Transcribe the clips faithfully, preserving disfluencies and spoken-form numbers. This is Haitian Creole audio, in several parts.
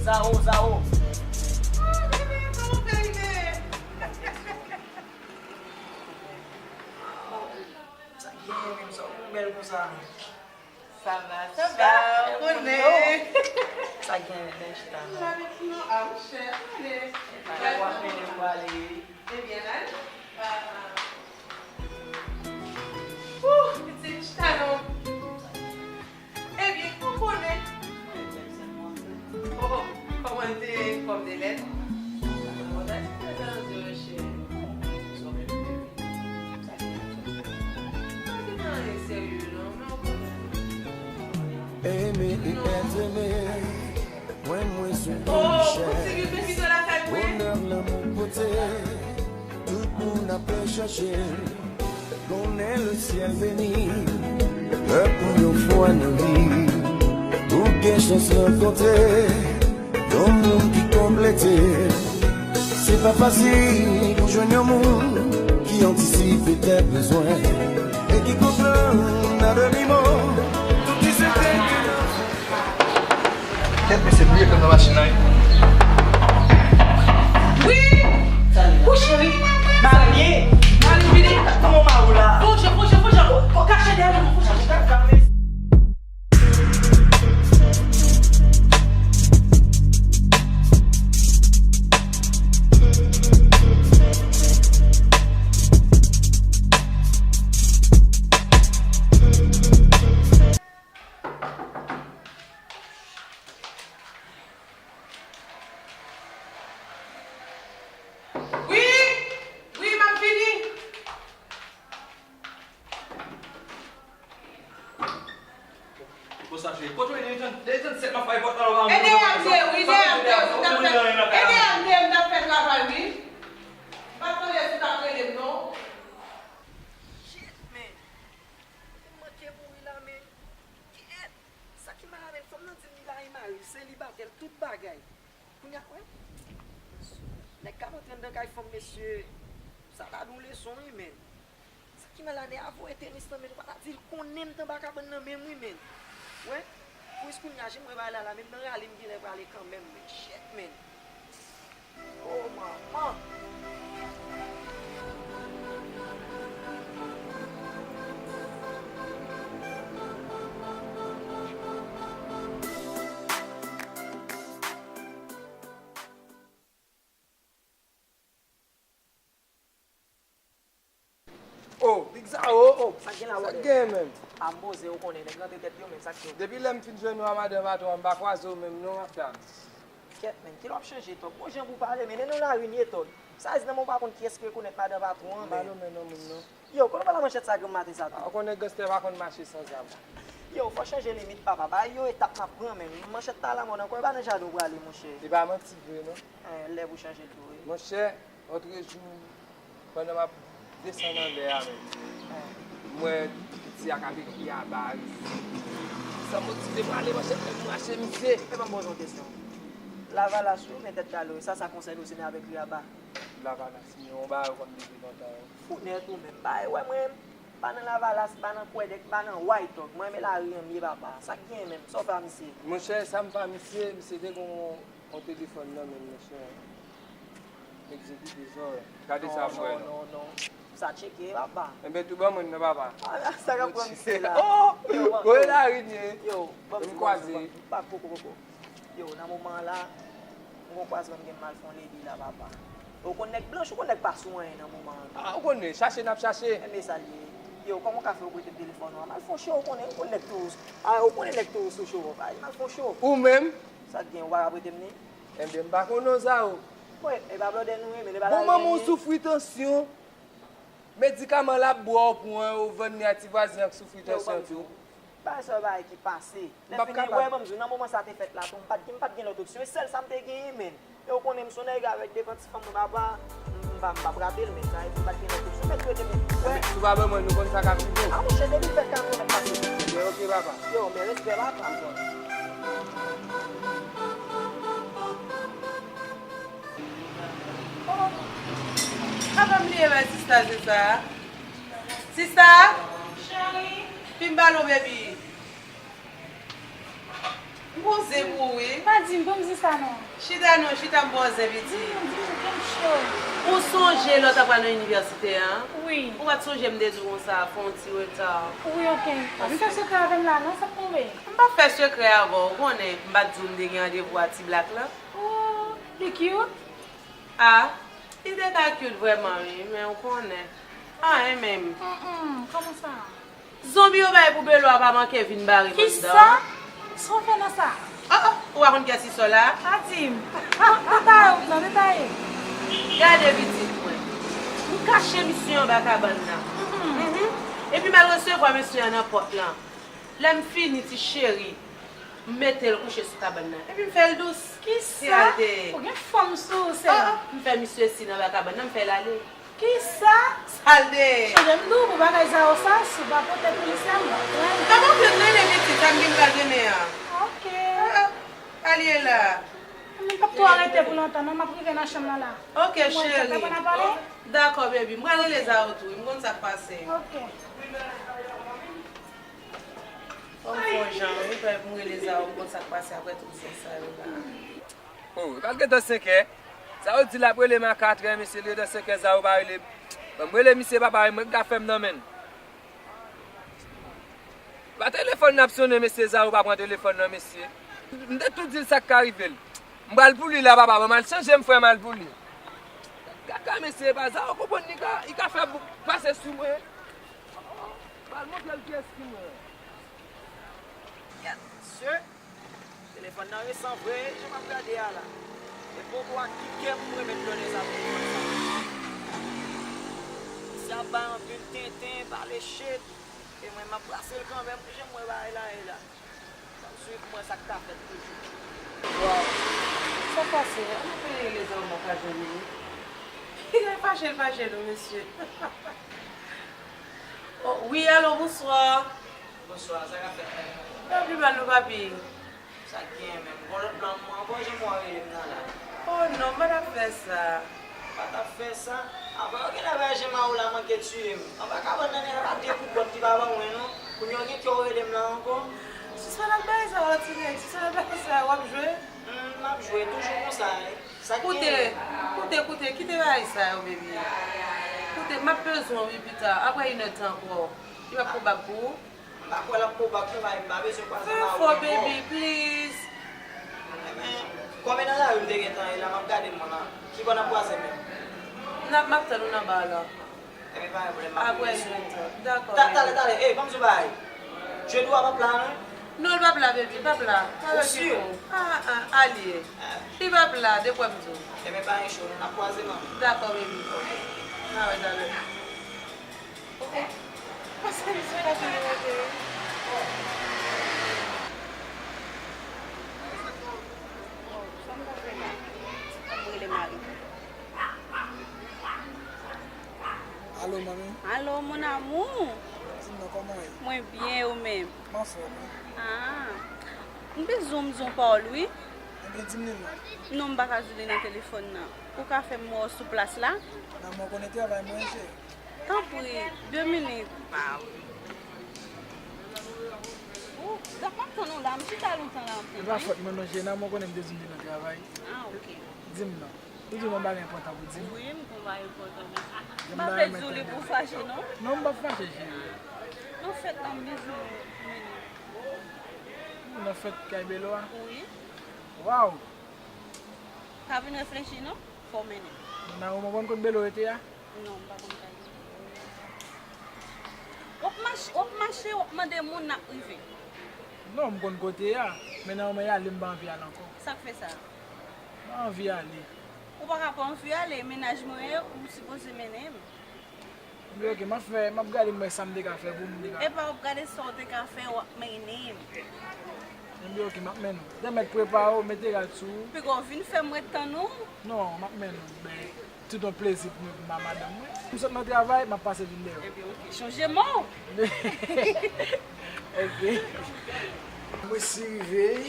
Zao, Zao. Ah, bebe, kòman w fè rive? Sa k genyen menm, sa w bèl konsa menm? Sa va, sa va, ou konnen. Sa k genyen, vin chita non. Sa vin non, a, monchè, ale. Pale w ap mennen pou ale. Ebyen, al. Ah, ah. Ouh, pitit, chita non. Ebyen, ou konnen. Oh, kòman te, kòm te lèd? Mwen ta di mwen ta anvi, monchè. Pa gen anyen serye non, men ou konnen. Aimer et être aimé. Mwen, mwen sou yon chè. Bonè lanmou pote, tout moun ap chache. Konnen le ciel béni, lè pou yon fwa nan vi, ou gen chans rankontre yon moun ki konplete. Se pa fasil pou jwenn yon moun ki antisipe tes besoins e ki konprann a demi mo tout ki se te ki nan Kèt, mesye, bliye fè m nan machin nan, wi. Wi! Wi, cheri! Marye! Marye, vini! Kòman w la? Fò jan, fò jan, fò jan! Kache dèyè mwen, fò jan! Wi! Wi, m ap vini! Konsa, cheri. Kote w ye? Depi trant, depi trannsèt m ap frape pòt la, w pa... E dèyè m te ye, wi, dèyè m te ye, m t ap fè, e dèyè m te ye, m t ap fè travay, wi. M pa t tande si w t ap rele m, non. Shit, man. Mwen te manke mouri la, men. Kiyès? Sa ki mal la, men fanm nan di m li mari, mari, selibatè, tout bagay. Kounye a, wè. Nèg k ap antre anndan kay fanm, mesye. Sa ta di w leson, wi, men. Sa ki mal la, nèg a voye tenis nan men l, ou pa ta di l konnen m t anba kabann nan menm, wi, men. Wè. Pou jis kounye a, jan m wè bagay la, la, menm nan rale, m genlè prale kanmenm, men. Shit, men. Oh, manman! Oh, Big Zao, oh. Sa k gen la, brother? Sa k gen, menm? A, m poze, ou konnen, nèg rantre tèt yo, menm, sa k gen? Depi lè m fin jwenn ou a madan patwon an, m pa kwaze w menm, non, ma femme. Kèt, men, kilè w ap chanje, Tòg? Bon jan pou w pale, men, men nou lari n ye, Tòg. Sa vle di nan moman w pa konn kiyès ki rekonèt madan patwon an, men. Malo, men, non, moun, non. Yo, kote w pran manchèt sa granm maten sa, Tòg? Ou konnen gangstè pa konn mache san zam. Yo, fò chanje limit, papa. Bagay yo etap n ap pran, men. Manchèt pa lanmò nan kò, e pa nan jaden w prale, monchè. E pa manti vre, non. Eh, lè pou chanje l tou, wi. Monchè, lòtrejou, pandan m ap desann anlè a menm, m wè piti a k ap ekri Aba a resi. San motive prale, monchè, m mache, misye. Epa m poze yon kesyon. Lavalas, wi, men tèt kale w, sa, sa konsène w, se men avèk Ri Aba. Lavalas, men yon bagay ou konn depi lontan, wi. Fou nèt ou menm. Bay, wè mwen, m pa nan Lavalas, m pa nan Kwèdèk, m pa nan White Talk. Mwen, men lari an m ye, papa. Sa k gen menm? Sa w fè a misye? Monchè, sa m fè a misye, misye te gon yon telefòn nan men l, monchè. Egzekite zò. Gade sa pou wè non, non, non. Sa tcheke, papa. Enben, tou ban mwen nan, papa. Ah, sa k ap pran misye la? Oh! Yo, man, yo. Lari n ye. Yo, ban m ti kwaze. Ban m, ban m, poko, poko. Yo, nan moman an la, m gon kwazman m gen m al fè yon lady la, papa. Ou konn nèg blanch, ou konn nèg pa sou anyen nan moman an. Ah, ou konnen, chache n ap chache. Enben, sa l ye. Yo, kòman w ka fè ou prete m telefòn ou a? M al fè yon show, ou konnen, ou konn nèg tourist. Ah, ou konnen nèg tourist sou show, papa. M al fè yon show. Ou menm? Sa k gen, ou pa ka prete m li? Enben, m pa konn non sa, o. Bon, e pa blòdè nou ye, men e pa la. Bon, manman w soufri tansyon. Medikaman l ap bwè w pran, ou vann li a ti vwazen an k soufri tansyon tou. Bagay sa yo bagay ki pase. Lè fini, wè, ban m di w, nan moman sa te fèt la tou, m pa t gen, m pa t gen lòt opsyon. E sèl sa m te genyen, menn. E ou konnen m se yon nèg avèk devan ti fanm mwen, papa, m pa, m p ap rate l, men sa, m pa t gen lòt opsyon. Mèt rete, men, wè. Si w pa ban mwen, nou konn sa k ap rive w. A, monchè, depi fè katrevennkat pase. Ebyen, oke, papa. Yo, men respè, papa. Oh, apa m bliye bay sista se sa. Sista? Cheri? Pi m balo, baby. M Poze pou ou wi. Pa di m, ban m di sa non. Chita non, chita m ba w zen pitit. Di m, di m, di m cho. Ou sonje lè w t ap pral nan inivèsite a? Wi. Ou pa t sonje m te di w konsa, fè yon ti reta. Wi, ok. Pa vin fè sekrè avè m la non, sa k tonbe? M pa fè sekrè avè w, ou konnen, m pa t di w m te gen randevou a Ti Blak la? Oh, li cute? Ah, li te ka cute vrèman wi, men ou konnen. Anyen menm. Mm, mm, kòman sa? Zonbi yo bay pou Belo a pa manke vin bare m anndan. Kisa? Sa w fè nan sa? Oh, oh, ou pa konn kiyès ki sò la? Pa di m. Non, detaye w non, detaye. Gade pitit mwen. M kache misye anba kabann nan. Mhm. Mhm. Epi m al resevwa mesye a nan pòt lan. Lè m fini, ti cheri, m mete l kouche sou kabann nan. Epi m fè l dous. Kisa? Ou gen fanm sou ou, sè? Ah, ah, m fè misye si nan ba kabann nan, m fè l ale. Kisa? Sa l te ye? Chanje m di w pou bagay sa yo sa, si w pa pote pou li sèlman. M pa p ap jwenn rele pitit, sa m gen m pral mennen an. Ok. Ah, ah, al ye la. M p ap twò rete pou lontan non, m ap rive nan chanm nan la. Ok, cheri. Dakò, baby. M pral rele Zao tou, wi. M konn sa k pase. Ok. Fò m fè yon jan, wi, fè m rele Zao, m konn sa k pase apre tout zen sa yo la. Oh, e pa t gentan senkè. Zao di l ap rele m a katrè, mesye, li gentan senkè, Zao pa rele m. Ban m rele misye, papa, mwen k ka fè m nan men l. Pa telefòn nan ap sonnen, mesye, Zao pa pran telefòn nan, mesye. M te tou di l sa k ka rive l. M pral pou li la, papa, ban m al chanje m, frè m, al pou li. Kaka, mesye, pa Zao konprann li ka, li ka fè bouk pase sou mwen. M pral montre l kiyès ki mwen. Gad, mesye. Telefòn nan resan vre, jan m ap gade a la. E poko ak ki kè m remèt done sa telefòn sa. Misye ap bay anpil tenten, pale shit. E mwen, m ap brase l kanmenm, jan m wè bagay la ye la. M ap swiv mwen sa k ka fèt toujou. Waw, sa pase? An nou peye lezanmi mwen pa jwenn li. Li fache, l fache non, mesye. Oh, wi, alo, bonswa. Bonswa, sa k ap fèt, menm? Papi, pa nou, papi. Sa k genyen menm? Gon lòt plan pou mwen ankò, jan mwen rele m nan la. Oh non, m pa t ap fè sa. Pa t ap fè sa? Apa yo genlè bay jan ma ou la manke tiye m. Anba kabann nan, nèg la pa de kout bòt li pa ban mwen non. Kounye a w gen kè w rele m la ankò? Sispann ak bagay sa yo, ti nèg. Sispann ak bagay sa yo, w ap jwe? Hmm, m ap jwe toujou konsa, wi. Sa k genyen? Koute, koute, koute, kite bagay sa yo, baby. Koute, m ap bezwen w wi pita, apre inèdtan ankò. Li p ap pran bag pou ou? M pa kwè l ap pran bag non, baby, m pa bezwen kwaze men avè w ankò. Fè efò, baby, please. Ebyen, kòm e nan lari m te gentan ye la, m ap gade m nan ki bò n ap kwaze menm. N ap, m ap tann ou nan ba la. Ebyen, pa gen pwoblèm, m ap rive sou ou. Apre inèdtan. Dakò, baby. Talè, talè, ey, ban m di w bagay. Jedi w a p ap la, non? Non, l p ap la, baby, l p ap la. Pa okipe w. Ah, ah, al ye. Li p ap la, depi w ap di w. Ebyen, pa gen cho, non, n ap kwaze, man. Dakò, baby. Ok. Alright, talè. Pase misye pa vini monte wi. Sa m ta fè la? Fò m rele mari m. Alo, manmi. Alo, mon amour. Di m non, kòman w ye? Mwen byen, ou menm? M anfòm wi. Ah. M bezwen w, m bezwen w pawòl wi. Ebyen, di m li non. Non, m pa ka di w li nan telefòn nan. Ou ka fè m wè w sou plas la? Nan mwen konnen travay mwen, cheri. Tanpri, de minit. Ou, dat m ap tann ou la, m chita lontan la anpil wi. E pa fòt mwen non, Jena, mwen konnen m te di w m te nan travay. Ah, ok. Di m non. Ou di w yon bagay enpòtan pou di m? Wi, m gon bagay enpòtan pou di w. M pa vle di w li pou fache non. Non, m p ap fache, cheri. Nan fèt la, m bezwen w mennen m. Nan fèt kay Belo a? Wi. Waw! Pa vin reflechi non, fò w mennen m. Nan ou konn kot Belo rete a? Non, m pa konn kay li. W ap mache, w ap mache, w ap mande moun, n ap rive. Non, m konn kote a, men nan moman y ale m pa anvi ale ankò. Sa k fè sa? M pa anvi ale. Ou pa ka pa anvi ale, mennaj mwen ye, ou sipoze mennen m. Ebyen, ok, m ap fè, m ap gade m wè sa m te ka fè pou m te ka. Epa w ap gade sa w te ka fè, w ap mennen m. Ebyen, ok, m ap mennen w. Dèmèt prepare w, mete rad sou ou. Piga w vin fè m ret tann ou? Non, m ap mennen w, men tout yon plezi pou mwen, pou ma madanm mwen. M sot nan travay, m ap pase vin dèyè w. Ebyen, ok, chonje mo w. Ok. Mwen si rive.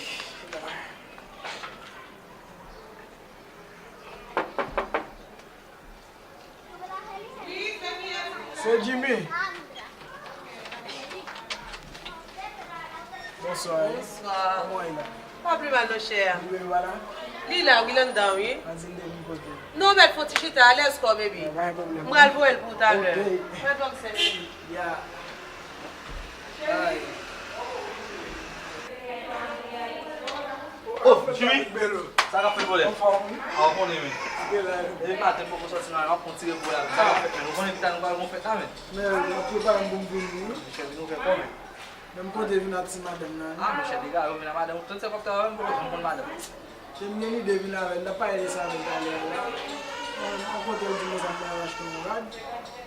Se Jimmy. Bonswa. Bonswa. Kòman w ye la? Sa pi mal non chè a. Li menm pa la? Li la wi, l anndan wi. Ann di m depi kote. Non, mèt fè yon ti chita, alèz kò baby. Pa gen pwoblèm. M pral voye l pou ou talè. Ok. Mèt ban m senk minit. Ya. Cheri. Oh, Jimmy, sa k ap fèt bòlè? Anfòm wi. A, ou konnen wi. Depi maten m poko sòti nan, m ap pran ti repo la. Sa k ap fèt, men? Ou konnen pita nou pral gon fèt la, men. Men, m ap prepare m pou m vini wi. Cheri, nou fè kòman? Men m konte vin ak ti madanm nan wi. A, monchè, dega yo vin ak madanm ou. Tout se fòk ta wè m poko janm konn madanm. Se m gen lide vin avè l, n t ap pale de sa avè l talè a la. Mwen, mwen konte l di m konsa m pral achte yon rad.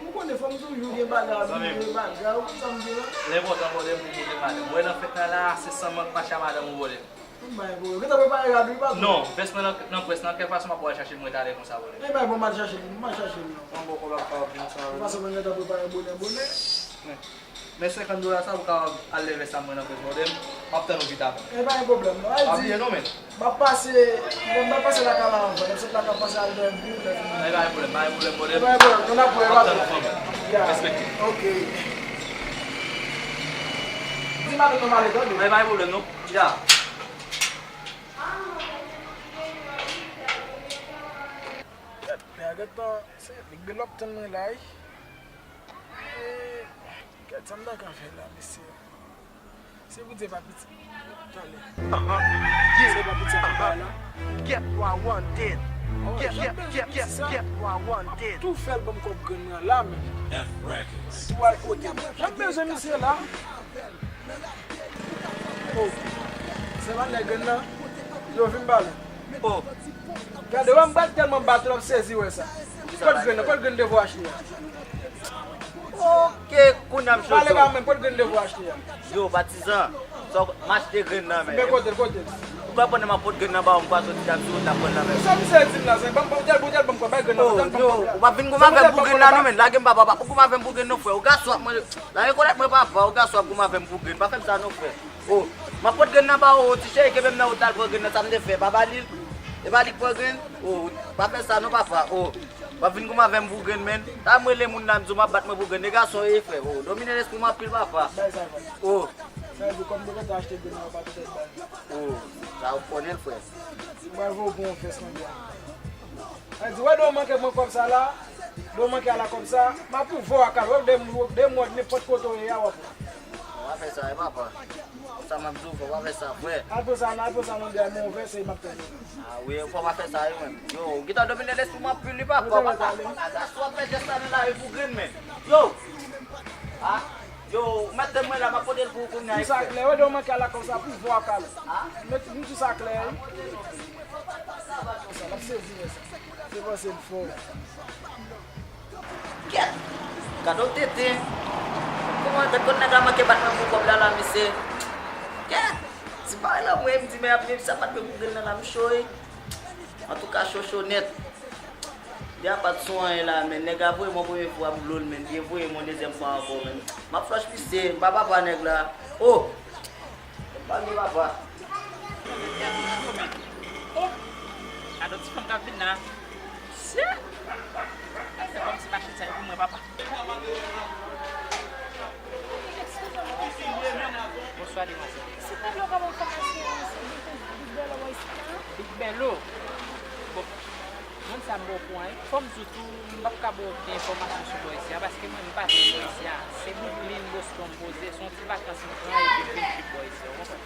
Ou konnen fanm toujou gen bagay, ap vire bagay, ou konn sa m di la. L enpòtan bòlè pou w pote madanm. Wè nan fèt la la, se san mank mache a madanm ou bòlè. M bay pou ou. Gentan prepare rad ou wi, patwon. Non, vès mwen nan, nan pwès lan, kèl fason m ap pral chache l mwen talè konsa bòlè. E bay pou m al chache l, m al chache l non. Mwen bò kòb la pou kapab vin ansanm avè l. Paske mwen gentan prepare bonè, bonè. Men senkant dola sa, ou kapab al leve sa mwen nan pwès bòdè m. M ap tann ou pita. E pa gen pwoblèm non. Pa bliye non, men. M ap pase, m ap pase lakay la anvan. M ap sot lakay pase al dòmi pou lè fini. E pa gen pwoblèm, pa gen pwoblèm bòdè m. E pa gen pwoblèm, nou n ap wè. M ap tann ou fanmi. Ya. Respekte. Ok. Di madanm nan m ale tande. E pa gen pwoblèm non. Ya. Gad, men a gad tan, se Big Bell w ap tann mwen la wi. Eh, gad sa m ta ka fè la, mesye. Se pou di pa piti. Talè. Se pa piti a bay la. Get what I wanted. Oh, get, get, get, get, get what I wanted. Tou fè l ban m kòb grenn nan la, men. F Records. Pou al kote m. Jan m bezwen misye la. Oh. Se pa nèg grenn nan. Yo, vin pale. Oh. Gade, wè m pral tèlman bat ou, w ap sezi wè sa. Pot grenn nan, pot grenn devan w achte a. Ok, kounye a m chòt. Pale ba mwen, pot grenn devan w achte a. Yo, patizan, sa w, m achte grenn nan, men. Men kote l, kote l? Ou pa konnen m ap pot grenn nan ba w, m pa soti dam sou wout la pran nan men. Sa misye di m la, se ban m, ban m, tèl, tèl, ban m kwè, bay grenn nan, oh, tèl, ban m yo, kwè. Ou pa vin goumen avè m pou grenn nan, non, men. Lage m, papa, pa pou goumen avè m pou grenn, non, frè. Ou ka swap mwen. Lage kòlèt mwen, papa, ou ka swap goumen avè m pou grenn. Pa fè m sa, non, frè. Oh, m ap pot grenn nan ba ou, ti cheri, kenbe m nan wout la, al pran grenn nan, sa m te fè, pa ba li l. E pa li k pran grenn. Oh, pa fè sa non, papa. Oh, w ap vin goumen avè m pou grenn, men. Ta m rele moun la, m di w m ap bat mwen pou grenn. E gason e frè. Oh, domine lespri m anpil, papa. Bay sa, bay. Oh. Sa vle di, kòm nou gentan achte grenn nan, yo pa te fè bay. Oh, sa ou konnen l, frè. Mwen voye w pou yon vès nan bwa. Sa di, wè de w manke mwen kòb sa la, de w manke a la kòb sa, m ap ouvè w ak al, wè de m, de m wè nenpòt kote w ye a, w ap wè. W a fè sa, e papa. Sa m ap di w, fò w pa fè sa, frè. Al pran sa, al pran sa nan bwa, men w vèse, m ap tann ou. A wi, fò w pa fè sa, wi, mwen. Yo, ou gentan domine lespri m anpil, wi, papa. Papa, papa, papa, sa w ap fè jès la nan lari pou grenn, men. Yo! A! Yo, ou mèt tann mwen la, m ap pote l pou ou kounye a, frè. Di sa klè, wè de w manke a la kòb sa, pou vwa w ak al. A? Mèt, m di sa klè, wi. Sa l ap sezi wè sa. Se panse l fò. Kèt! Gade w tenten. Kòman, gad kot nèg la manke bat mwen pou kòb la la, mesye. Kèt! Ti bagay la, mwen, m di, men ap, men sa bat mwen pou grenn nan la, m cho, wi. Antouka, cho, cho nèt. Li a pa t sou anyen la, men nèg la voye m yon premye fwa, m blo l, men li voye m yon dezyèm fwa ankò, men. M ap flòch pise, m pa papa nèg la. Oh! Pale papa. Oh! Gade yon ti fanm k ap vin la. Sye! Al fè kòmsi machin sa e pou mwen, papa. Bonswa, demwazèl. Silvouplè, w ka ban m enfòmasyon sou Big Bello Boys la? Big Bello? Bon, moun sa m pa okouran, wi. Fò m di w tou, m p ap ka ba w okenn enfòmasyon sou bòy isi a, paske mwen, m pa vin bò isi a. Se Brooklyn, Boston, m poze, se yon ti vakans m pran epi m vin trip bò isi a, w konprann?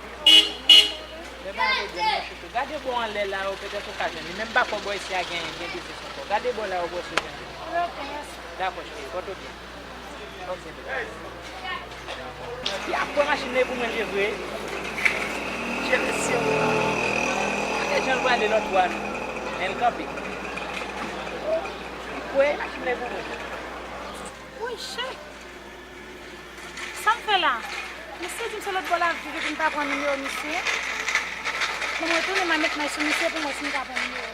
Men pa gen pwoblèm, non, chouchou. Gade bò anlè la yo, petèt ou ka jwenn li. Men m pa kwè bò isi a gen, gen biznis ankò. Gade bò la yo, bò sou jwenn li. Ok, mèsi. Dakò, cheri, pòte w byen. Ok, bebe. Li ap pran machin nan pou mwen, vre. Che mesye. Gade jan l prale lòt bò a, non. Men l kanpe. Li kwè machin nan pou mwen. Woy, che. Sa m fè la? Misye di m se lòt bò l ap viv epi m pa pran nimewo misye. Bon, mwen tounen m al met men sou misye pou m wè si m ka pran nimewo.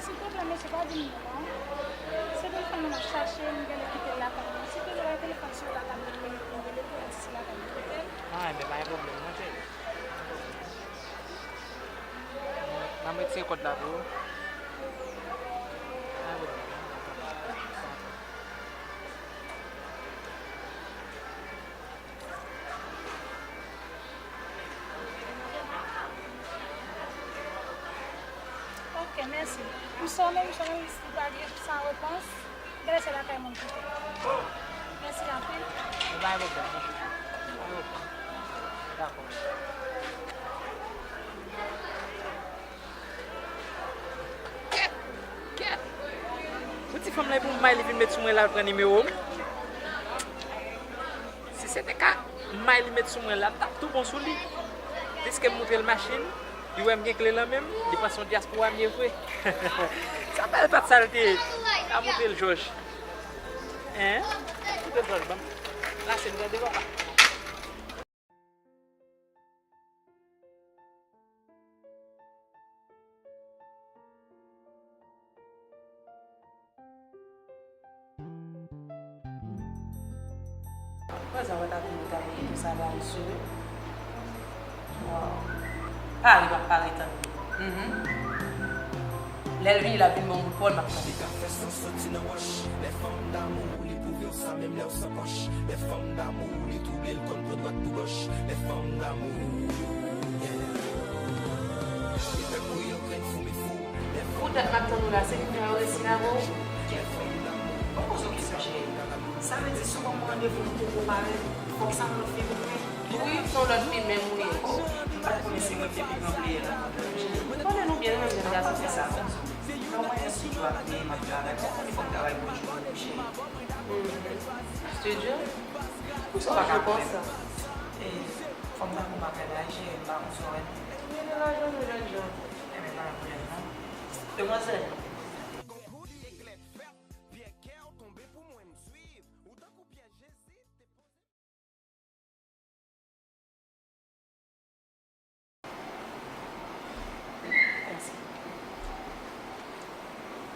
Silvouplè, mesye, pa di m non, non. Se telefòn nan m ap chache, m genlè kite l lakay mwen. Si te gen yon telefòn sou lakay mwen, m rele pou l di se lakay mwen kite l. Ah, enben, pa gen pwoblèm, non, cheri. M ap retire kòd la pou ou. Pa gen pwoblèm. Mèsi. M sònnen, m sònnen, m pa gen san repons. Gade se lakay mwen kite. Mèsi anpil. Yo pa gen pwoblèm, non. Pa gen pwoblèm. Dakò. Kèt! Kèt! Pou ti fanm la, epi m bay li vin met sou mwen la, l pran nimewo m. Si se te ka, m bay li met sou mwen la, m t ap tou bon sou li. Piske m montre l machin, li wè m gen kle lan men m, li panse yon dyaspora m ye vre. Sa bèl pat sa l te ye. A montre l Jòj. Hein? Montre l Jòj, ban m. Lase m tande papa. Prezan mwen ta vin, mwen ta vin tou sa la, mesye. Waw. Pare, m ap pare tann li. Mhm. Lè l vini, l ap vin ban m bout pawòl, m ap tann li. Li ka fè san soti nan wòch. Lè fanm damou, li pwouve w sa menm lè w san pòch. Lè fanm damou, li twouble l konn pran dwat pou gòch. Lè fanm damou, yeah. Li fè kwi yon grenn foumi fou. Poutèt m ap tann ou la, se pou fè yo resi la pou ou. Ban m poze w kesyon, cheri. Sa vle di, si w ban m randevou, m poko pare, fòk sa yon lòt fi pou mwen? Wi, se yon lòt fi menm ou ye. Oh, m pa t konnen se mwen ki te pi gran pleyè la. Konnen nou byen, nou menm jèn gason, se sa. Nan mwen, estidyo ap ye, m ap travay. Kòm ou konnen fò m travay gwo jou, cheri. Mhm. Estidyo? Pou sa w pa ka konsa. E, fò m ta gon bagay la, cheri, m pa konn sa w wè. Gen de lajan, nou jèn jan. Enben, pa gen pwoblèm, non. Demwazèl. Mèsi.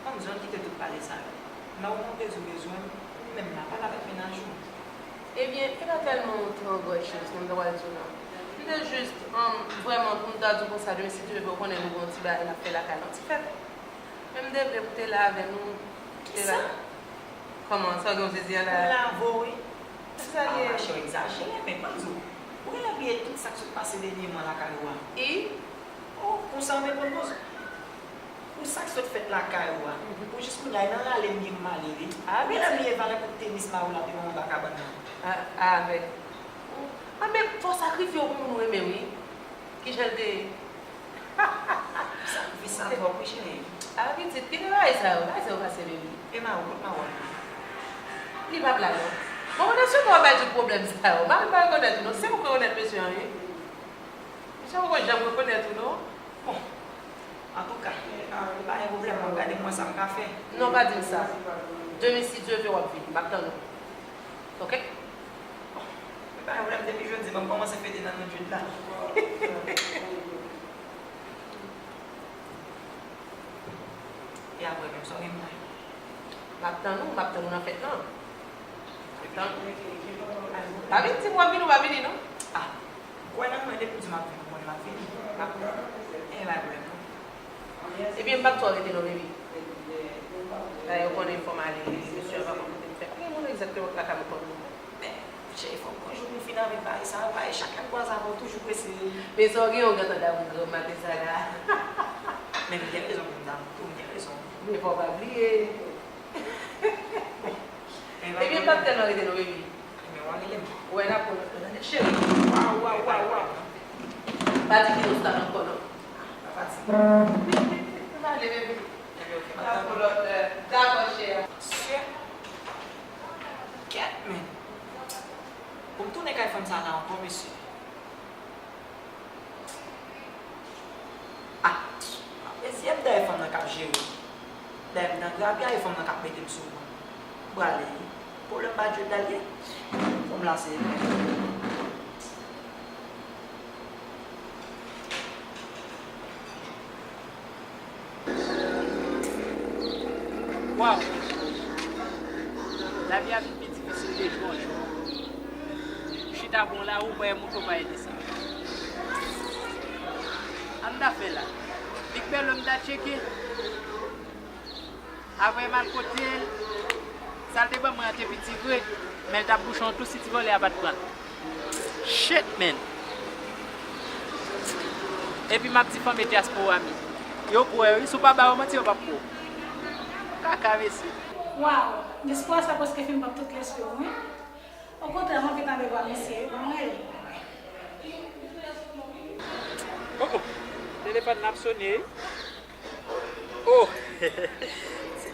Ban m di w, ann kite tout pale sa yo. Lè w gen yon bezwen, bezwen, ou menm la, pale avèk mennaj ou. Ebyen, e pa tèlman yon twò gwòt choz, non, m ta pral di w la. M te jis, um, vrèman, pou m ta di w konsa, demen, si Dye vle, w konnen nou gen yon ti bagay n ap fè lakay la, yon ti fèt. Men m te vle pou w te la avè nou. Kisa? Kòman, sa w gen w sezi an la? M lave w, wi. Kisa l ye? Ah, machè, w egzajere, men ban m di w, ou genlè bliye tout sa k sot pase dènyèman lakay ou a. E? Oh, konsa w reponn poze. Pou sa k sot fèt lakay ou a. Mhm. Pou jis kounye a, e nan rale m gen pou m ale, wi. Ah, ou genlè bliye valè kout tenis mari w la te ban w anba kabann nan. Ah, avèk. Ah, men fò w sakrifye w pou moun w renmen, wi. Kijan l te ye? Sa, vi sa twòp, wi, cheri. A, pitit, kite bagay sa yo, bagay sa yo pase, baby. E Mawon, kot Mawon? Li p ap la, non. Bon, mwen te swete w ap bay tout pwoblèm sa yo. Mari m pa rekonèt ou, non. Se ou ki rekonèt mesye an, wi. Mesye an poko janm rekonèt ou, non. Bon, antouka, pa gen pwoblèm, m ap gade m wè sa m ka fè. Non, pa di m sa. Demen, si Dye vle, w ap vini. M ap tann ou. Oke? Bon, men pa gen pwoblèm, depi jodi, ban m kòmanse fete nan non Jude la. E apre menm, sa w gen pou mwen? M ap tann ou, m ap tann ou nan fèt lan. M ap tann ou. Pa vin di m w ap vini, w pa vini, non. Ah, kwè nan mwen, depi w di m ap vini, w konnen m ap vini. M ap vini. E pa gen pwoblèm, non. Ebyen, m p ap twò rete non, baby. Dayè, ou konnen fò m ale, mesye a pa konn kote m fè. Pa gen moun egzakteman k lakay mwen konn moun. Men, cheri, fò m konn jou pou m fin avèk bagay sa yo, bagay chak lè m kwaze avè w toujou prese. Men sa w gen yon gentan damou granm maten sa la. Men m gen rezon pou m damou tou, m gen rezon. Men fò w pa bliye. Ebyen, m p ap tèlman rete non, baby. Ebyen, w a rele m. Wè, n ap konn lòt lè, tande, cheri. Waw, waw, waw, waw. Pa di ki nou stad ankò, non. Pa fatige. Pale, baby. Ebyen, oke, m ap tande. N ap konn lòt lè. Dakò, cheri. Mesye. Kèt, men. Pou m tounen kay fanm sa la ankò, mesye. Ah, e zyè m dèyè fanm nan k ap jere m. Dèyè m nan grapya e fanm nan k ap mete m sou ban. M prale wi. Pwoblèm pa Djodal ye. Fanm la se. Waw! Lavi a vin pi difisil de jou an jou. Ou chita gon lari, ou pa wè moto, pa wè desann. Sa m ta fè la? Big Bèl m ta tcheke. Apre m al kote l, sa l te ban mwen an te piti vre, men l t ap bouche yon tou si ti vòlè a pa t pran l. Shit, man! Epi m ap di fanmi dyaspora m yo, Yo kwè wi, si w pa ba yo manti, yo p ap kwè w. Kaka mesye. Waw, diskou a sa prèske fin pran tout lespri m wi. Okontrè, m anvi tande vwa misye wi, ban m rele. Oh, oh. Telefòn nan ap sone wi. Oh!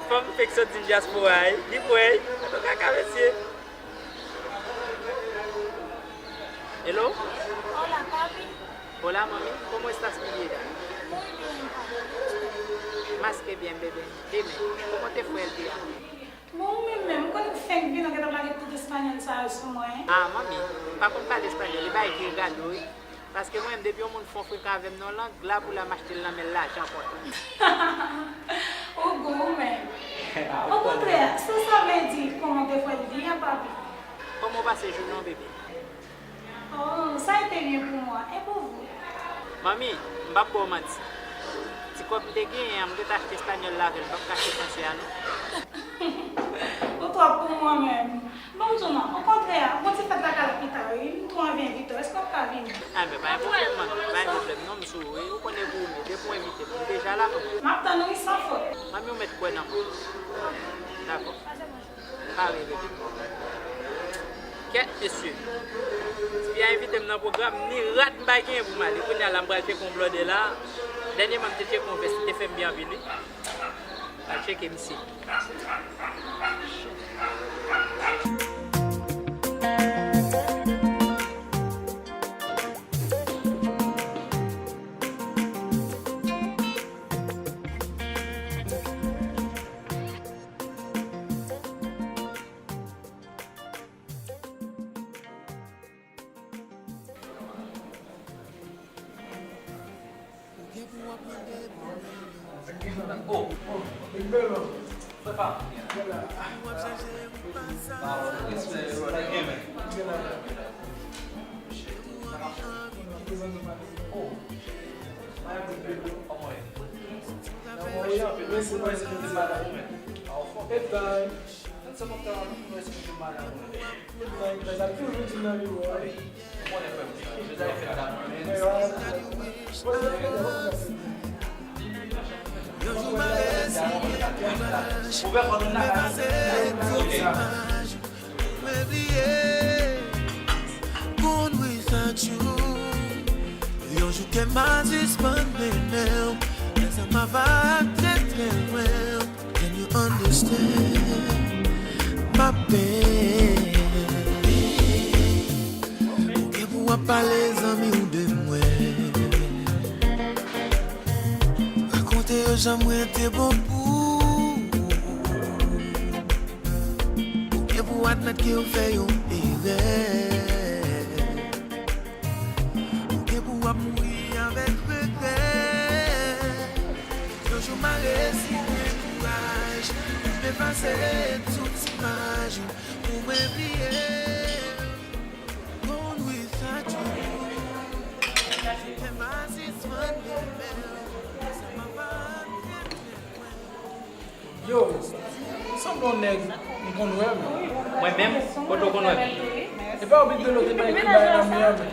Fanm fenk sot di m dyaspora wi. Li kwè wi. Antouka, kaka mesye. Hello? Hola, papi. Hola, mami. ¿Cómo estás, mi vida? Muy bien, papi. ¿Y usted? Más que bien, bebé. Dime, ¿cómo te fue el día? Bon, ou menm menm, ou konn fenk vin, ou gentan lage tout espanyòl sa yo sou mwen. Ah, manmi, m pa konn pale espanyòl, e bagay ki regade w, wi. Paske mwen menm, depi yon moun fè yon frekan avè m nan yon lang, la pou la m achte l nan men l lajan kontan. Ou gou, ou menm. Okontrè, si w sa vle di, comment te fue el día, papi? Kòman w pase jounen w, bebe? Oh, ça a été bien pour moi. Et pour vous? Manmi, m p ap ba w manti. Ti kòb m te genyen an, m te achte espanyòl la avè l, m p ap ka achte franse a, non. Ou twòp pou mwen menm. Bon, m di w non, okontrè, bon ti fèt lakay la pita, wi. M tou anvi envite w. Èske w ap ka vini? Enben, pa gen pwoblèm, manmi. Pa gen pwoblèm, non, m sou ou, wi. Ou konnen pou ou menm. Depi w envite m, m deja la, manmi. M ap tann ou, wi, san fòt. Manmi, ou mèt kwè nan mwen. Dakò. Pare, bebe. Kèt, mesye. Tifi a envite m nan pwogram, ni rad m pa genyen pou m ale. Kounye a la, m pral tcheke yon blòdè la. Dènyèman, m te tcheke yon vès, li te fè m byen anpil, wi. M al tcheke misye. Oh, frè pa m. Oh. Mwen anpil bebe, kòman w ye? Mwen anpil, mèsi, mèsi, mèsi. Bye. Sa kontan, mèsi pou madanm mwen. Good night, guys. Ap toujou di nan biwo a. Ou konnen frè m, jodi a e fèt la mwen. Yon jou m a resi, ouvè kò nou nan kay. Mwen bliye, Gone Without You. Yon jou kè m a sispann renmen w, lè sa m ava trè trè lwen w. Can you understand my pain? Ou gen pou w ap pale zanmi w de mwen. Rakonte yo jan mwen te bon pou ou. Ou gen pou w admèt ke w fè yon erè. Ou gen pou w ap mouri avèk regrè. Yon jou m a resi pran kouraj, m efase tout imaj ou pou mwen bliye. Gone Without You. Fè m a sispann renmen w. Sa m ap ap renmen w. Yo, sanble yon nèg m konn wè m. Mwen menm? Kote w konn wè m? E pa w Big Dolo te bay kou bay nan men an, men.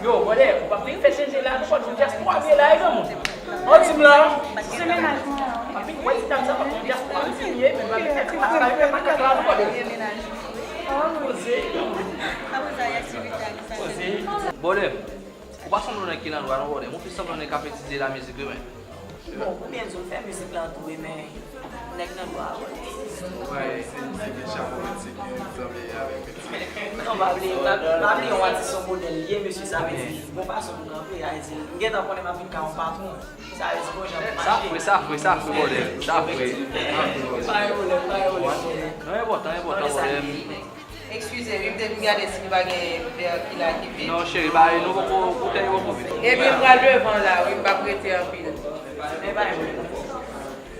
Yo, brother, w ap vin fè chanje la, nou pa t yon dyaspora m ye la, e granmoun. An di m la. Se mennaj mwen an, wi. Anpil wè ti dam sa, pa t yon dyaspora m ye, men pa vin fè ti makak la, nou pa t. Poze, granmoun. Poze. Brother, ou pa sanble yon nèg ki nan lwa non, brother. Ou plis sanble yon nèg k ap etidye lamizikman. Bon, ou byen di w fè mizik lan tou wi, men nèg nan lwa a wi. Ou pa ese di se gen chapo vennsenk ki sanble avèk vennsenk. Non, pa bliye, pa, pa bliye yon atis se yon modèl li ye, mesye, sa vle di, bon fason pou kanpe, sa vle di, m gentan konnen m ap vin ka yon patwon, sa vle di, bon jan pou mache. Sa fre, sa fre, sa fre, brother, sa fre. Pa gen pwoblèm, pa gen pwoblèm, brother. Non, enpòtan, enpòtan, brother. Eskize wi, m te vin gade si nou pa gen vè ki la ki vid. Non, cheri, ba, nou poko, boutèy yo poko vid. Ebyen, m pral devan la, wi, m p ap rete anpil. Men pa gen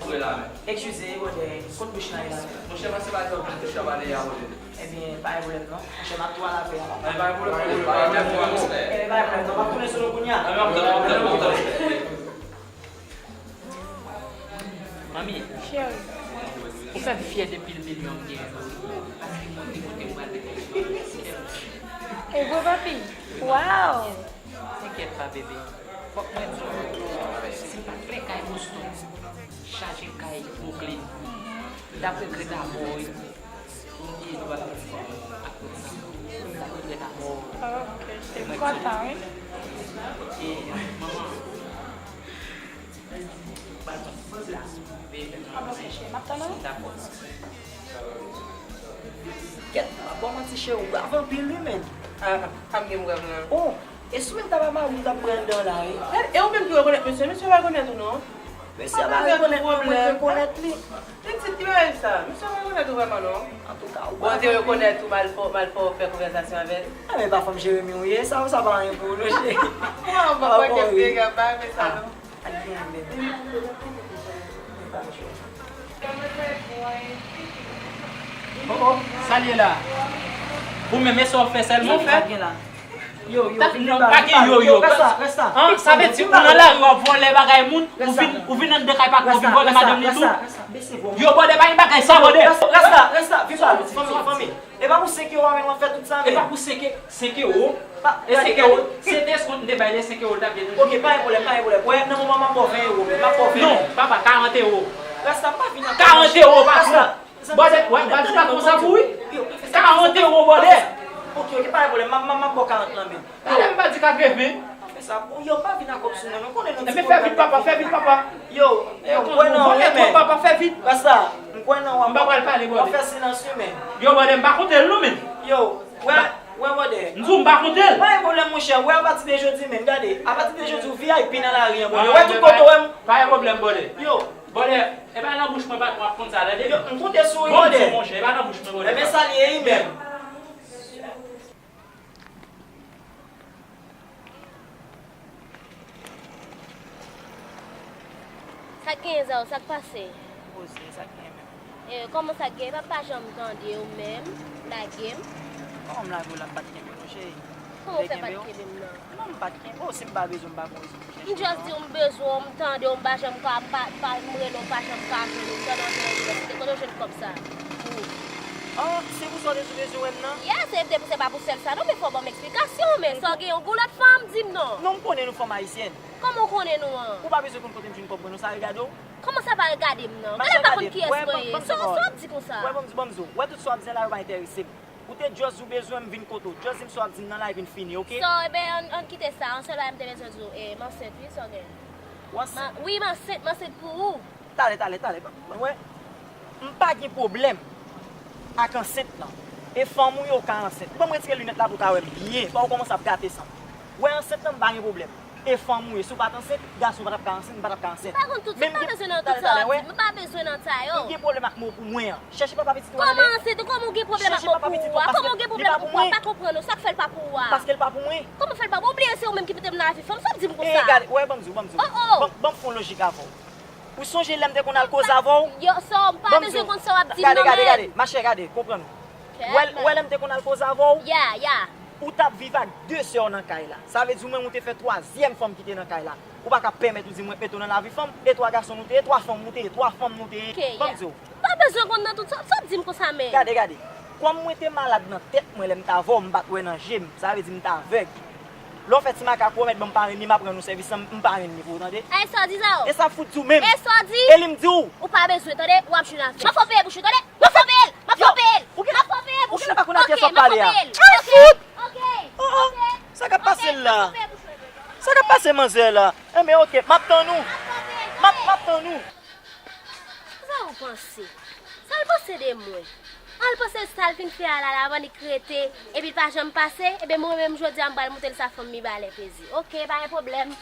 pwoblèm. Eskize, brother, kot bouch lan ye la? Monchè, pase pa di w, bouch lan pale a, brother. Ebyen, pa gen pwoblèm, non. Monchè, m ap tou al avè a. Pa gen pwoblèm, pa gen pwoblèm. Ebyen, pa gen pwoblèm, non, m ap tounen sou nou kounye a. Manmi, cheri, ou fè m fyè de pil milyon m genyen yo wi. Paske mwen te kote m pral mete l. E vre, papi? Waw! Enkyèt pa, bebe. Fòk mwen di w, si m pa t plen kay Boston, chaje kay Brooklyn, m t ap regrèt amò wi. Pou m te dwa ak tout sa. M t ap regrèt amò. Ok, se kontan wi. E manman. Kèt, m ap ba w manti cheri, ou brave anpil wi menn. Ah, pa m gen pwoblèm nan. Oh, e si w menm ta pa mari w, m t ap pran anndan la wi. E, e ou menm ki rekonèt mesye, mesye pa rekonèt ou non. Mesye pa rekonèt mwen, mwen rekonèt li. Pitit ki bagay sa? Misye pa rekonèt ou vrèman non. Antouka, ou Bondye rekonèt ou, m al fè, m al fè w fè konvèsasyon avè l. Enben pa fanm Jeremi ou ye, sa, sa pa anyen pou ou non cheri. Mwen pa kèt dega, m pa renmen sa non. Al gen men. Oh, oh, sa l ye la? Ou menm, e sa w fè sèlman w fè? Sa gen la? Yo, yo, pa gen yo, yo. Rès la, rès la. An, sa vle di ou nan lari w ap vòlè bagay moun, ou vin, ou vin anndan kay papa w vin vòlè madanm li tou. Yo, bòdè, pa gen bagay sa, bòdè. Rès la, rès la, vin pa, fanmi, fanmi. E pa pou senk ewo a menm w ap fè tout sa menm. E pa pou senk, senk ewo. E senk ewo, se te eskont m te bay li, senk ewo l t ap ye toujou. Ok, pa gen pwoblèm, pa gen pwoblèm. Wè, nan moman m ap ba w ven ewo menm, m ap ba w ven. Non, papa, karant ewo. Rès la, m pa vin ak karant ewo, patwon. Bòdè, wè, m pa di patwon sa pou wi. Karant ewo, bòdè. Ok, ok, pa gen pwoblèm. M ap, m ap, m ap ba w karant lan menm. Talè m pa di katreven. Pa fè sa pou yo, pa vin ak kòb sou mwen non. Konnen nou ti moun. Enben fè vit, papa, fè vit, papa. Yo, yo, m kwè nan ou wi menn. Papa, fè vit. Rès la, m kwè nan ou. M pa pral pale, bòdè. W ap fè silans wi menn. Yo, bòdè, m pa konte l non menn. Yo, wè, wè, bòdè. M di w m pa konte l. Pa gen pwoblèm monchè, wè apati de jodi menn, gade. Apati de jodi w V I P nan lari an, bòdè. Wè tout kote w wè m. Pa gen pwoblèm, bòdè. Yo. Bòdè, e pa nan bouch mwen patwon ap konn sa, tande. Yo, m konte sou ou, bòdè. Bon, monchè, e pa nan bouch mwen, bòdè. Enben sa l ye wi menn. Sa k genyen, Zao? Sa k pase? Poze, sa k genyen menm? E, kòman sa k genyen? Papa, janm tande w menm, lage m. Kòman m lage w la, m pa t kenbe w non cheri? Kòman w fè pa t kenbe m nan? Non, m pa t kenbe w, si m pa bezwen w, m pa gon rezon pou chèche w non. M just di w m bezwen w, m tande w, m pa janm ka, m pa, m pa, m rele w, m pa janm ka jwenn ou, m tande w ap jwenn ou, kote w jwenn kòb sa? Pou. Ah, se pou sa w te sou bezwen wè m nan? Yes, e te pou, se pa pou sèl sa non, men fò w ban m eksplikasyon, men sa w gen yon goulèt fanm, di m non. Non, m konnen nou fanm ayisyèn. Kòman w konnen nou an? Ou pa bezwen konn kote m jwenn kòb mwen non, sa regade w? Kòman sa pa regade m nan? Gade m pa konn kiyès mwen ye. Sa w ap di konsa? Wè, ban m di, ban m di w. Wè tout sa w ap di la, yo pa enterese m. Ou te just di w bezwen m vin kote w. Just di m sa w ap di m nan la epi n fini, ok? So, ebyen, ann, ann kite sa. Yon sèl bagay m te bezwen di w, e, m ansent, wi, sa w gen. Ou ansent? Wi, m ansent, m ansent pou ou. Talè, talè, talè. Ban m wè. M pa gen pwoblèm ak ansent lan. E fanm ou ye, ou ka ansent. Ou ban m retire linèt la pou w ka wè m byen. Fò w kòmanse ap gate san m. Wè ansent lan, m pa gen pwoblèm. E fanm ou ye, si w pa t ansent, gason pa t ap ka ansent, m pa t ap ka ansent. M pa konn tout sa, m pa bezwen nan tout sa w ap di m, m pa bezwen nan sa yo. M gen pwoblèm ak mo pou mwen an. Chèche papa pitit ou a, tande. Kòman ansent? Kòman w gen pwoblèm ak mo pou ou a? Kòman w gen pwoblèm ak mo pou ou a? M pa konprann ou. Sa k fè l pa pou ou a? Paske l pa pou mwen. Kòman fè l pa pou ou? Oubyen se ou menm ki mete m nan lavi fanm? Sa w ap di m konsa? E gade, wè, ban m di w, ban m di w. Oh, oh. Ban, ban m fè yon lojik avè w. Ou sonje lè m te konn al koze avè w? Yo, so, m pa bezwen konn sa w ap di m nan, men. Gade, gade, gade. Machè, gade, konprann ou. Wè, wè lè m te konn al koze avè w? Ya, ya. Ou t ap viv ak de sè w nan kay la. Sa vle di ou menm ou te fè twazyèm fanm ki te nan kay la. Ou pa ka pèmèt ou di mwen mete w nan lavi fanm. E twa gason nou te ye, twa fanm nou te ye, twa fanm nou te ye. Ban m di w. M pa bezwen konn nan tout sa, sa w ap di m konsa, men. Gade, gade. Kòm mwen te malad nan tèt mwen lè m t avè w, m pa t wè nan je m. Sa vle di m t avèg. Lè w fè ti makak ou, w mèt ban m parenn li, m ap rann ou sèvis lan, m parenn li pou ou, tande? E sa w di, Zao? E sa fout di w menm. E sa w di? E li m di w. Ou pa bezwen, tande? W ap jwenn avè l. M ap fè w peye bouch ou, tande? M ap fè w peye l! M ap fè w peye l! M ap fè w peye l! Ou genlè pa konn a kiyès w ap pale a. Ay, fout! Oh, oh. Sa k ap pase l la? Sa k ap pase manzè la? Enben, oke, m ap tann ou. M ap, m ap tann ou. Sa ou panse? Sa l panse de mwen? An l panse sa l fin fè a la, l ap annik rete, epi l pa janm pase, ebyen mwen menm jodi a m pral monte l sa fanm mi ba lè plezi. Oke, pa gen pwoblèm.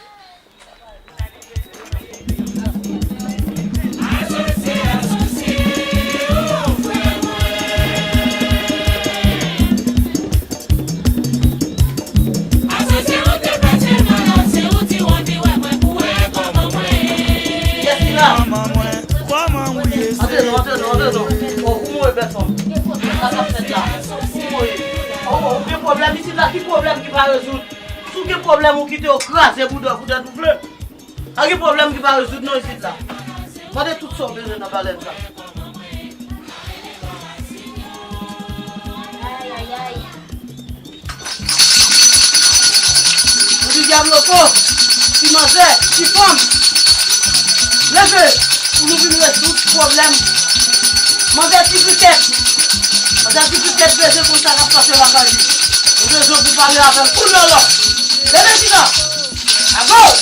Kòman mwen? Kòman ou ye, sè? Antre non, antre non, antre non. Oh, kòman ou ye, bèl fanm? Sa k ap fèt la? Kòman ou ye? Oh, oh, ou gen pwoblèm isit la? Ki pwoblèm ki pa rezoud? Si w gen pwoblèm, ou kite yo kraze bouda w, bouda w tou vle. Pa gen pwoblèm ki pa rezoud non isit la. Mande tout sa w bezwen nan balèn sa. Ay, ay, ay. Ou di, Loko, ti manzè, ti fanm, leve pou nou vin rezoud pwoblèm manzè ti krikèt. Manzè ti krikèt bezwen konn sa k ap pase lakay li. Nou bezwen pou pale avè l kounye a la. Leve chita. Agoch!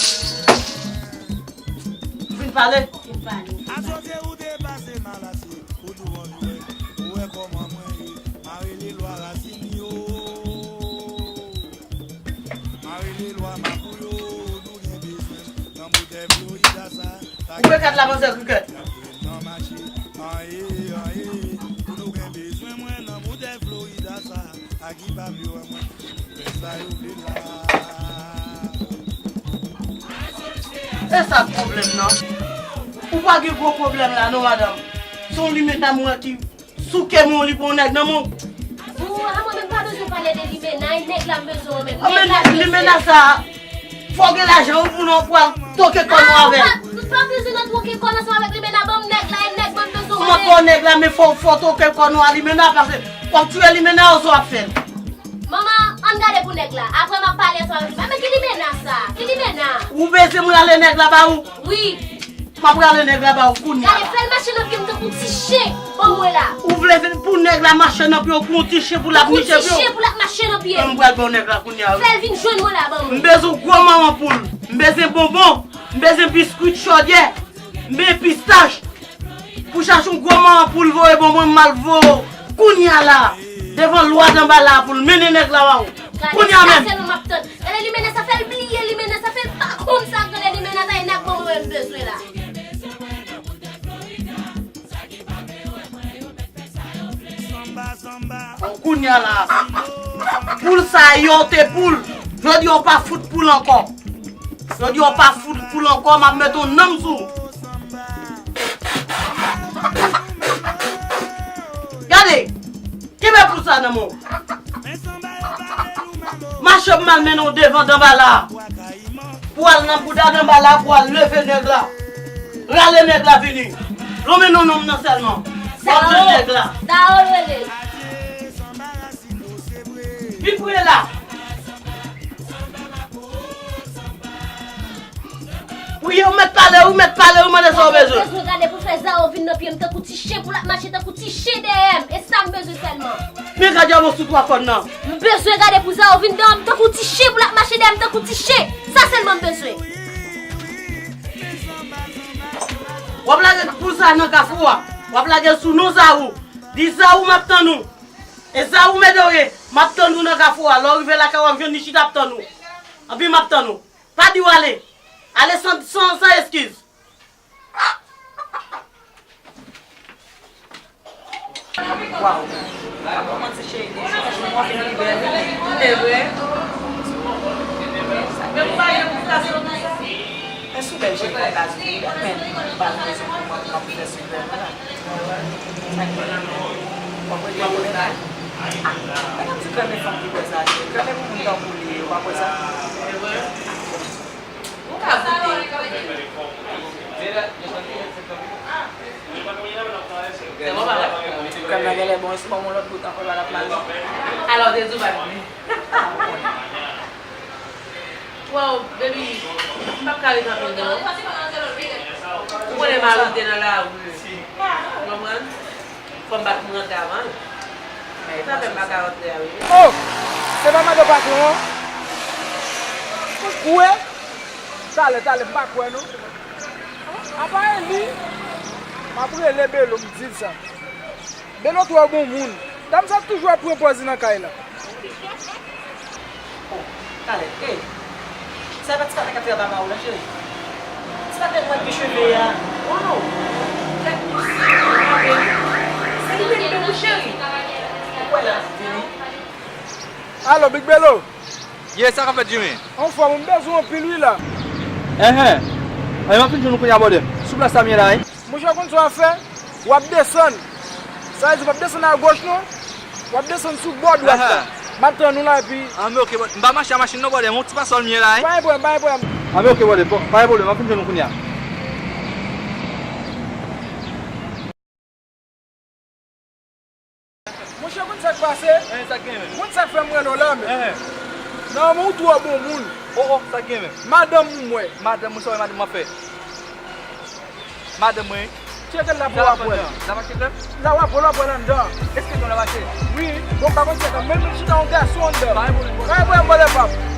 Ou fin pale? Fin pale. Asosye ou te pase mal asye, ou tou bon jwè. Ou wè kòman mwen ye, m a rele lwa rasin yo. M a rele lwa mapou yo, nou gen bezwen nan boutèy Florida sa. Koupe kat la, manzè krikèt. Nan mache, anyen, anyen, nou gen bezwen mwen nan boutèy Florida sa. A ki pa vle wè mwen fè sa yo vle la. E sa k pwoblèm nan? Ou pa gen gwo pwoblèm la non, madanm. Se yon limena m wè ki souke men w, li pran yon nèg nan men w. Bon, a mwen menm pa bezwen pale de limena, e nèg la m bezwen an menm. Nèg la m bezwen. Limena sa, fò w gen lajan wi pou nou pral twoke kò nou avè l. Ah, ou pa, ou pa bezwen nan twoke kò nou ansanm avèk limena, ban m nèg la, e nèg mwen m bezwen. M ap ba w nèg la, men fò, fò w twoke kò nou a limena, paske w ap tiye limena, ou sa w ap fè l. Manman, ann gade pou nèg la. Apre m ap pale ansanm avèk li. Men ki limena sa? Ki limena? Ou bezwen m rale nèg la ba ou? Wi. M ap rale nèg la ba ou kounye a. Gade, fè l mache nan pye m tankou ti chen. Ban mwen la. Ou vle vin pou nèg la mache nan pye w kou yon ti chen pou l ap niche pye w? Tankou ti chen pou l ap mache nan pye m. Mwen m pral ba w nèg la kounye a wi. Fè l vin jwenn mwen la, ban mwen. M bezwen gwo manman poul. M bezwen bonbon. M bezwen biskwit chodyè. M bezwen pistach. Pou chache yon gwo manman poul voye bon mwen, m al voye w kounye a la, devan lwa danba la pou l mennen nèg la ba ou. Kounye a menm. Gade, sa sèlman m ap tann. Gade limena sa, fè l bliye limena sa, fè l pa konn sa k rele limena sa, e nèg mwen mwen m bezwen la. Kounye a la, poul sa yo te poul. Jodi a w pa fout poul ankò. Jodi a w pa fout poul ankò, m ap met yon nanm sou ou. Gade, kenbe poul sa nan men w. Mache m al mennen w devan danba la. Pou al nan bouda danba la, pou al leve nèg la. Rale nèg la vini. Lonmen non nonm nan sèlman. W ap jwenn nèg la. Sa yo rele. Vin pre la. Wi, ou mèt pale, ou mèt pale, ou mande sa w bezwen. Mwen bezwen gade pou fè Zao vin nan pye m tankou ti chen, pou l ap mache tankou ti chen dèyè m. E sa m bezwen sèlman. Men gade yon sou twa kòn nan. M bezwen gade pou Zao vin nan pye m tankou ti chen, pou l ap mache dèyè m tankou ti chen. Sa sèlman m bezwen. W ap lage poul sa nan kafou a. W ap lage l sou non Zao. Di Zao m ap tann ou. E Zao Medore, m ap tann ou nan kafou a. Lè w rive lakay ou, w ap jwenn li chita ap tann ou. Anpi m ap tann ou. Pa di w ale. Ale san, san, san eskiz. Waw. Pa pran manti cheri, de jou an jou mwen vin pi bèl. E vre? Men ou pa gen pou plase nan sa? Èske ou bèl cheri, pa plase pou bèl, men ou pa bezwen pou mwen, pou mwen fè sou bèl la. Sa ki bèl? W ap rele yo bèl la? Ah, men m di krèmen fanm ki kwè sa, cheri. Krèmen pou moun tankou li, w pa kwè sa? E vre? Ou ka goute. Krèm nan genlè bon, si ban m yon lòt bout ankò, pa l ap mal non. Alò, te di w pa t vle. Wow, baby, m p ap ka ret anpil non. Ou konnen mari w te nan lari. Ou konprann? Fò m bat pou m rantre avan l. E sa fè m pa ka rantre a wi. Oh! Se pa madan patwon an? Ou kwè? Talè, talè, m pa kwè non. Apa e li? M ap rele Belo, m di l sa. Belo twò bon moun. Dam sa toujou ap pran pòz li nan kay la. Oh, talè, ey. Sa e pa ti patnè k ap travay ba ou la, cheri? Ti patnè mwen ki cheve a. Waw! Tèt li si, se li menm menm wi, cheri. Ou kwè l ap vini? Alo, Big Belo? Ye, sa k ap fèt, Jimmy? Anfòm, m bezwen w anpil wi la. Enhen. Anyen, m ap fin jwenn ou kounye a, brother. Sou plas la m ye la, wi. Monchè, w konn sa w ap fè? W ap desann. Sa vle di w p ap desann agoch non. W ap desann sou bò dwat la. Aha. M ap tann ou la epi. Anben oke, m pa mache a machin non, brother, men yon ti pasòl m ye la, wi. Pa gen pwoblèm, pa gen pwoblèm. Anben oke, brother, bon, pa gen pwoblèm, m ap fin jwenn ou kounye a. Monchè, konn sa k pase? Enhen, sa k genyen menm? Konn sa k fè m rele w la menm? Enhen. Non, men ou twò bon moun. Oh, oh, sa gen menm. Madanm ou mwen. Madanm mwen, sa wè madanm mwen fè. Madanm mwen. Tcheke la pou w ap wè l. La mache klè? La w ap wè l, w ap wè l anndan. Èske nou la mache? Wi, bon, pa konn sa, menm menm chita yon gason anndan. Pa yon pwoblèm. Pa yon pwoblèm, pap.